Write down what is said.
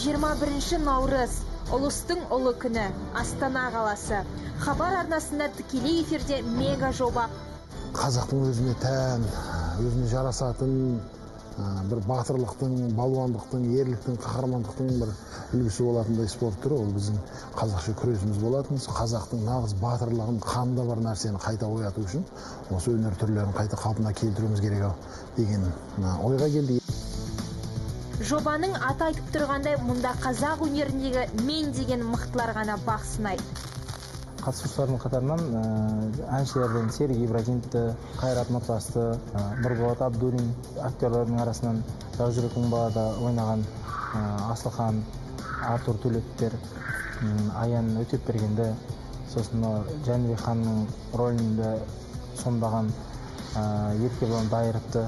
21 наурыз, ұлыстың ұлы күні, Астана қаласы. Хабар арнасында тікелей эфирде мега жоба. Қазақтың өзіне тән, өзіне жарасатын бір батырлықтың, балуандықтың, ерліктің, қаһармандықтың бір үлгісі болатындай спорт түрі. Ол біздің қазақша күресіміз болатын. Қазақтың нағыз батырлығын, қанында бар нәрсені қайта ояту үшін осы өнер түрлерін қайта қалпына келтіруіміз керек ау деген ойға келді. Жобаның аты айтып тұрғандай, мұнда қазақ өнеріндегі мен деген мықтылар ғана бақ сынайды. Қатысушылардың қатарынан әншілерден Серік Ибрагимовті, Қайрат Нұртасты, Нұрболат Абдуллин, актерлердің арасынан Жаужүрек мың балада ойнаған Асылхан, Артур Төлептер, Аян Өтепбергенді, сосын Жәнібек ханның рөлінде сомдаған Еркебұлан Дайыровты.